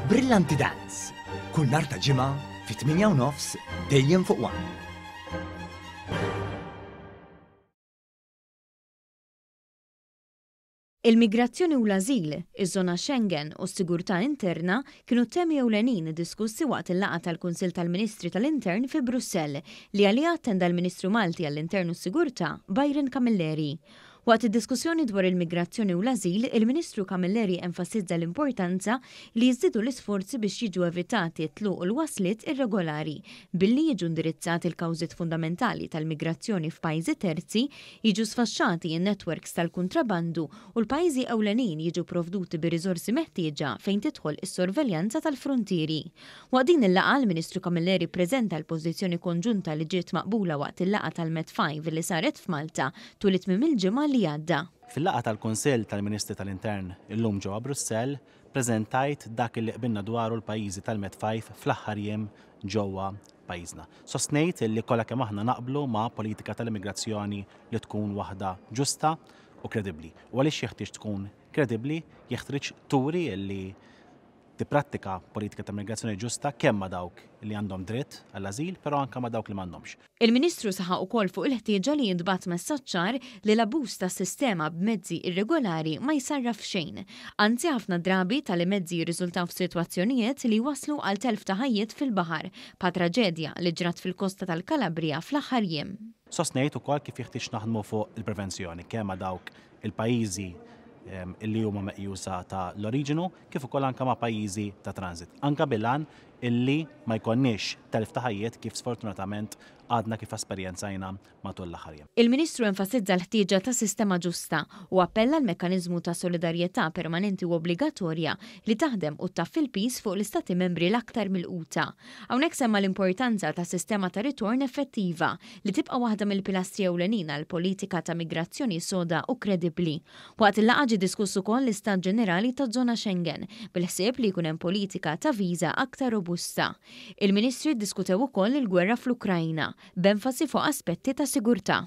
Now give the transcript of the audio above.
Brillanti Dance, kull nhar ta' Ġimgħa fit-8 u nofs dejjem fuq One. Il-migrazzjoni u l-ażil, iż-żona Schengen u s-sigurtà interna kienu t-temi ewlenin diskussi waqt il-laqgħa tal-Kunsill tal-Ministri tal-Intern fi Brussell, li għaliha attenda l-Ministru Malti għall-Intern u s-Sigurtà, Byron Camilleri. Waqt id-diskussjoni dwar il-migrazzjoni u l-ażil, il-Ministru Camilleri enfasizza l-importanza li jiżdiedu l-isforzi biex jiġu evitati t-tluq u l-wasliet irregolari, billi jiġu indirizzati l-kawżiet fundamentali tal-migrazzjoni f'pajjiżi terzi, jiġu sfaxxati n-netwerks tal-kuntrabandu u l-pajjiżi ewlenin jiġu pprovduti bir-riżorsi meħtieġa fejn tidħol is-sorveljanza tal-fruntieri. Waqt din il-laqgħa, l-Ministru Camilleri ppreżenta l-pożizzjoni konġunta li ġiet maqbula waqt il-laqgħa tal-Med Five li saret f'Malta tul it-tmiem il-ġimgħa li għadda. Fil-laqgħa tal-Kunsill tal-Ministri tal-Intern illum ġewwa Brussell, preżentajt dak li qbilna dwaru l-pajjiżi tal-Med Five fl-aħħar jiem ġewwa pajjiżna. Sostnejt li kollha kemm aħna naqblu ma' politika tal-immigrazzjoni li tkun waħda ġusta u kredibbli. U għaliex jeħtieġ tkun kredibbli, jeħtieġ turi li tipprattika politika ta' immigrazzjoni ġusta kemm ma' dawk li għandhom dritt għall-ażil, però anke ma' dawk li m'għandhomx. Il-Ministru saħaq ukoll fuq il-ħtieġa li jintbagħat messaġġ ċar li l-abbuż tas-sistema b'mezzi irregolari ma jsarraf f'xejn. Anzi ħafna drabi tali mezzi jirriżultaw f'sitwazzjonijiet li jwasslu għal telf ta' ħajjiet fil-baħar, bħat-traġedja li ġrat fil-kosta tal-Kalabrija fl-aħħar jiem. Sostnejt ukoll kif jeħtieġ naħdmu fuq il-prevenzjoni kemm ma' dawk il-pajjiżi li huma meqjusa ta' l-oriġinu kif ukoll anke ma' pajjiżi ta' transit, anke bil-għan illi ma jkollniex telf ta' ħajjiet kif sfortunatament għadna kif esperjenzajna matul l-aħħar jiem. Il-Ministru enfasizza l-ħtieġa ta' sistema ġusta u appella għal mekkaniżmu ta' solidarjetà permanenti u obbligatorja li taħdem u ttaffi l-piż fuq l-Istati Membri l-aktar milquta. Hawnhekk semma l-importanza ta' sistema ta' ritorn effettiva, li tibqa' waħda mill-pilastri ewlenin għal politika ta' migrazzjoni soda u kredibbli. Waqt il-laqgħa ġie diskuss ukoll l-istat ġenerali taż-żona Schengen, bil-ħsieb li jkun hemm politika ta' viża aktar robusta. Il-Ministri ddiskutew ukoll il-gwerra fl-Ukraina, b'enfasi fuq aspetti ta' sigurtà.